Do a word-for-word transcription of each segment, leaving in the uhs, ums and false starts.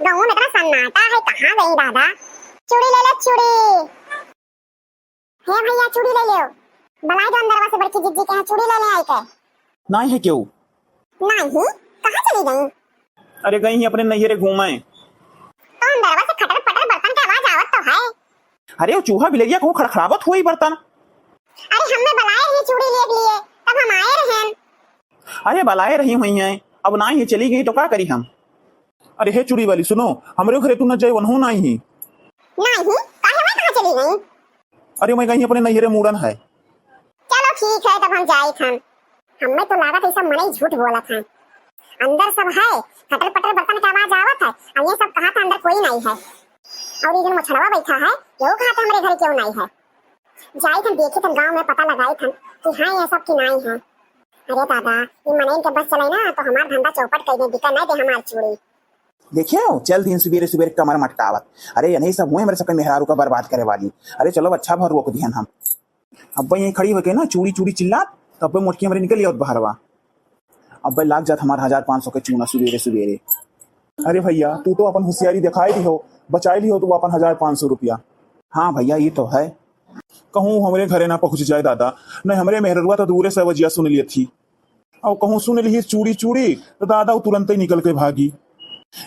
गाँव में इतना सन्नाटा है, कहाँ गई दादा? चूड़ी ले ले, चूड़ी। हे भैया, चूड़ी ले लेव। बलाए दो अंदरवा से बड़की जिज्जी के यहाँ, चूड़ी ले ले आई के। नाहीं है केहू। नाहीं? कहाँ चली गई? अरे गई ही अपने नैहरे घूमे। तो अंदरवा से खटर पटर बर्तन के आवाज आवत तो है। अरे वो चूहा बिलरिया कहूँ खड़खड़ावत होई बर्तन। अरे हमें बलाए रही चूड़ी ले के लिए, तब हम आए रहन। अरे बलाए रही हुई हैं, अब नाहीं है चली गई तो का करी हम। अरे हे चूड़ी वाली सुनो, हमरे घरे तू न जाए वनहू नाहीं ही। नाहीं? काहे वह कहाँ चली गई? अरे मैं गई अपने नैहरे मूड़न है। चलो ठीक है, तब हम जाइत हन। हमें तो लागत है सब मनई झूठ बोलत हैं। अंदर सब है, खटर पटर बर्तन के आवाज आवत है, और ये सब कहा था अंदर कोई नहीं है। और ये जन मछड़वा बैठा है, यहू कहा था हमरे घर क्यों नहीं है। जाइत हन देखित हन गाँव में पता लगाइत हन कि हैं ये सब कि नहीं है। अरे दादा, ये मनई के बस चले ना तो हमार धंधा चौपट कर दे, बिका नहीं दे हमार चूड़ी। देखियो, चल दिन सुबेरे सुबेरे कमर मटकावत। अरे, यही सब हुए हमरे सबके मेहरारू का बर्बाद करे वाली। अरे, चलो, अच्छा भर रोक दिहन हम। अब यहीं खड़ी होके ना चूड़ी चूड़ी चिल्लात, तब मोटकी हमरे निकल आवत बहरवा। अब लाग जात हमार हजार पाँच सौ के चूना सुबेरे सुबेरे। अरे भैया, तू तो अपन होशियारी दिखाई दिहो, बचाई लिहो तू अपन हजार पाँच सौ रुपया। हाँ भैया, ये तो है। कहूँ हमरे घरे ना पहुँच जाए दादा, नहीं हमरे मेहररुआ तो दूरे से वजिया सुन लिए थी। और कहूँ सुन ली चूड़ी चूड़ी, तो दादा वो तुरंत ही निकल के भागी।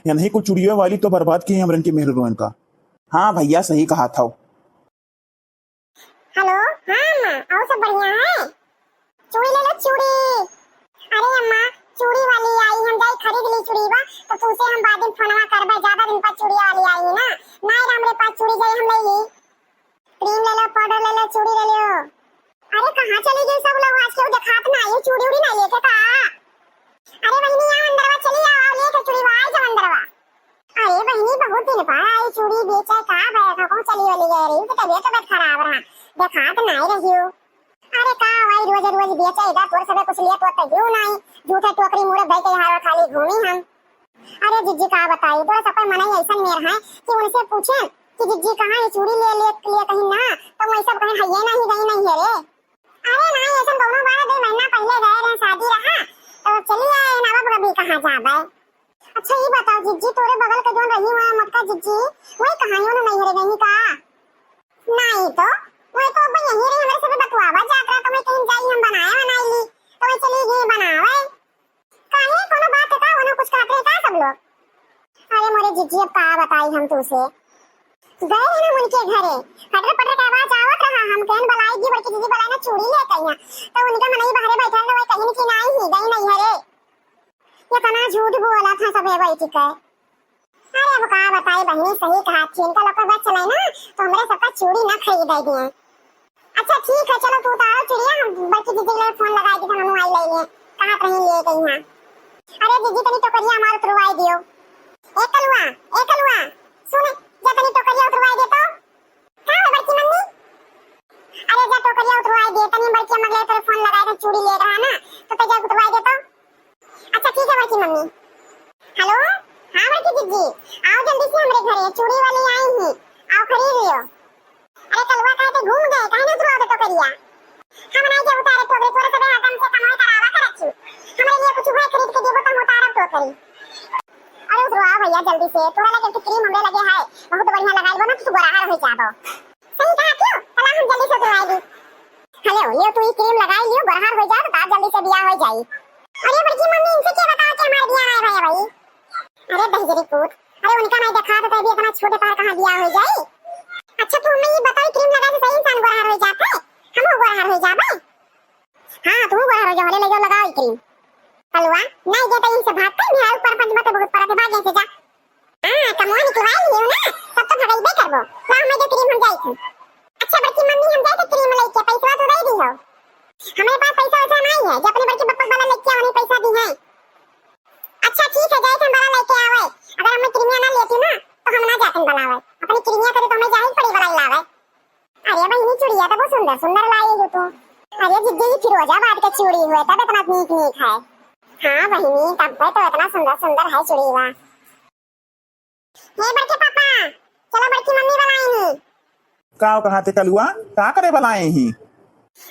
या नहीं कुछ चुड़िया वाली तो बर्बाद की है हमरन के मेहररुअन का। हाँ भैया, सही कहा था। हेलो, हाँ अम्मा, और सब बढ़िया है? चूड़ी ले लो, चूड़ी। अरे अम्मा, चूड़ी वाली आई, हम जाई खरीद ली चूड़ी बा, तो तुमसे हम बाद में फोनवा करबे, ज्यादा दिन पर चूड़ी वाली आई है ना, ना हमरे पास चूड़ी जाई, हम ले ली। क्रीम ले लो, पाउडर ले लो, चूड़ी ले लो। अरे कहाँ चली गई सब लोग, आज केहू देखात ना, ये चूड़ी उड़ी ना लेके का? अरे बहिनी, आओ अंदरवा चली आओ, आओ लेके चूड़ी बा, आई जाओ अंदरवा। अरे बहिनी, बहुत दिन पर आई चूड़ी बेचे का, बैठा कहूँ चली वाली गए रही, कि तबीयत तबीयत खराब रहा, देखात ना रही हो। अरे का भाई, रोज रोज बेचे इधर तोर सबे कुछ लिए तो क्यों नहीं, झूठे टोकरी मुड़े धई के यहाँ खाली घूमी हम। अरे जिज्जी का बताई, तोरा सब कोई मनई ऐसन मेर है कि उनसे पूछे कि जिज्जी कहाँ ये चूड़ी ले, ले, ले कहीं ना, तो वही सब कहें, "हइये नहीं गई नहीं है रे।" अरे ना, ऐसन दोनों बार दो महीना पहले गए रहे, शादी रहा, तो चली आए ना, अब अभी कहाँ जाबे। अच्छा ये बताओ जिज्जी, तोरे बगल के जोन रही हुआ मोटका जिज्जी, वही कहाँ, उन्होंने नहीं रह गई का? नहीं तो, वही तो अब यहीं रही, हमारे सब बतुआवा जात रहा, तो मैं कहीं जाई, हम बनाए बनाई ली, तो मैं चली गई बनावे। काहे, कोनो बात है का? ओनो कुछ कहत रहे का सब लोग? अरे मोरे जिज्जी, अब का बताई हम तुसे। गए रहे ना उनके घरे, फटर फटर के आवाज आवत रहा, हम कहन बलाई दी, बड़की दीदी बलाई ना चूड़ी लेके आई हैं। तो उनके मनई बहरे बैठल रहे, कहीं कि नाई ही गई नहीं हरे। ये तना झूठ बोला था सबे बैठ के। अरे अब का बताई बहिनी, सही कहा थी, इनका लोग का बस चलाई ना, तो हमरे सबका चूड़ी ना खरीदे दिए। अच्छा ठीक है, चलो तू उतारो चिड़िया, हम बड़की दीदी के फोन लगाई दी, हम आई ले लिए, कहाँ कहीं ले गई हैं। अरे दीदी तनी टोकरिया हमार उतरवाई दियो। ए कलुआ, ए कलुआ, सुन, जा तनी टोकरिया उतरवाई दे तो। का है बड़की मम्मी? अरे जा टोकरिया उतरवाई दे, तनी बड़की अम्मा के तोरे फोन लगाए थे, चूड़ी ले रहा ना, तो ते जा उतरवाई दे तो। अच्छा ठीक है बड़की मम्मी। हेलो, हाँ बड़की जिज्जी, आओ जल्दी से हमरे घरे, चूड़ी वाली आई ही, आओ खरीद लियो। अरे कलुआ काहे ते घूम गए, काहे ना उतरवा दे टोकरिया? हम नहीं के उतारे टोकरी, तोरे सबे हकम से कमाई करावा करत छी। हमरे लिए कुछ हुए खरीद के देबो तो हम उतारब टोकरी। अरे उतरवा भैया जल्दी से, तोरा लगे तो क्रीम हमरे लगे है, बहुत बढ़िया लगाई बो ना, तू गोराहर हो जाबो। सही कहा क्यों? चला हम जल्दी से उतरवाई दी। हेलो, लियो तू ई क्रीम लगाई लियो, गोराहर हो जाए तो जल्दी से बियाह हो जाई। अरे बड़की मम्मी इनसे क्या बताओ कि हमारे बियाह है भाई, भाई। अरे दहिजरी पूत, अरे उनका नहीं देखा तो भी इतना छोटे तार कहाँ बियाह हो जाई? अच्छा तू हमें ये बताओ, क्रीम लगाए से सही इंसान गोराहर हो जाता है? हम गोराहर हो जाबे? हाँ, तू गोराहर हो जा, ले ले जाओ लगाओ ई क्रीम। कलुआ, नहीं जाता इनसे भाग कर, मेहरारू पर पंच मत बहुत परत है, भाग यहाँ से जा। हाँ, कमवा निकलवाई लियो ना, तब तो भगइबे करबो। ला, हमें दे क्रीम, हम जाई थी। अच्छा, बड़की मम्मी, हम जाई थी क्रीम लेके, पैसवा तो दे दी हो। हमारे पास पैसा वैसा नहीं है, जो अपने बड़के पप्पा वाला लेके आवे, पैसा दी है। अच्छा, ठीक है, जाई थी, हम वाला लेके आवे। अगर हमें क्रीमिया ना लेती ना, तो हम ना जाते वाला आवे। अपनी क्रीमिया करे तो हमें जाही पड़ी वाला लावे। अरे बहिनी, चूड़िया तो बहुत सुंदर सुंदर लाई हो तू। अरे जिज्जी, ई फिरोजाबाद के चूड़ी हुए, तब इतना नीक नीक है। हाँ बहिनी, तब तो इतना सुंदर सुंदर है चूड़ीवा। हे बड़के पापा, चलो बड़की मम्मी बलाइनी। का हो, कहाँ थे कलुआ? का करे बलाए ही?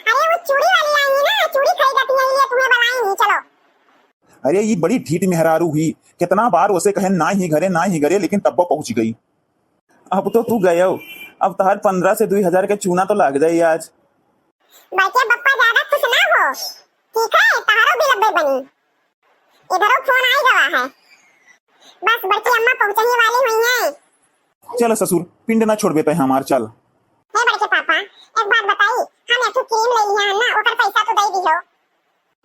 अरे वो चूड़ी वाली आई है ना, चूड़ी खरीदत ही है, ये तुम्हें बलाइनी, चलो। अरे, ई बड़ी ढीठ मेहरारू हुई, कितना बार उसे कहे, "ना ही घरे, ना ही घरे," लेकिन तब्बो पहुंच गई। अब तो तू गयो, अब तहार पन्द्रह से दुई हजार के चूना तो लाग जाई आज। बड़के बप्पा ज्यादा खुश ना हो, ठीक है? तहारो बिल अब्बे बनी। इधरो फोन आई गवा है, बस बड़की अम्मा पहुंचने वाली हुई हैं। चल ससुर, पिंड ना छोड़बे तय हमार, चल। हे बड़के पापा, एक बात बताई, हम एक ठो क्रीम ले लिया है ना, ओकर पैसा तो दे दियो।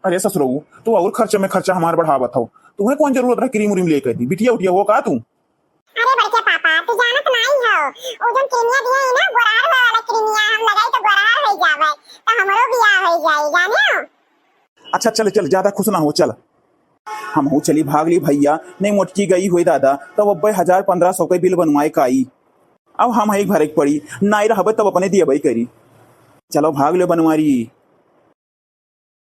अरे ससुरऊ, तू और खर्चा में खर्चा हमार बढ़ावत हो, तुम्हें कौन जरूरत रहे क्रीम उरीम लेके दी, बिटिया उटिया हो का तू? अरे बड़के पापा, तू जानत नाई हो, वो जोन क्रीमिया दिए ही ना, गोरार हुए वाला क्रीमिया, हम लगाई तो गोरार हो जावे, तो हमरो बियाह हो जाई, जाने हो? अच्छा चल चल, ज्यादा खुश ना हो, चल। हमहू चली भाग ली भैया, नहीं मोटकी गई हुई दादा, तब अब्बे हजार पन्द्रह सौ के बिल बनवाए का आई। अब हम ही भरे के पड़ी, नाई रहबे तब अपने दियबे करी। चलो भाग लो बनवारी।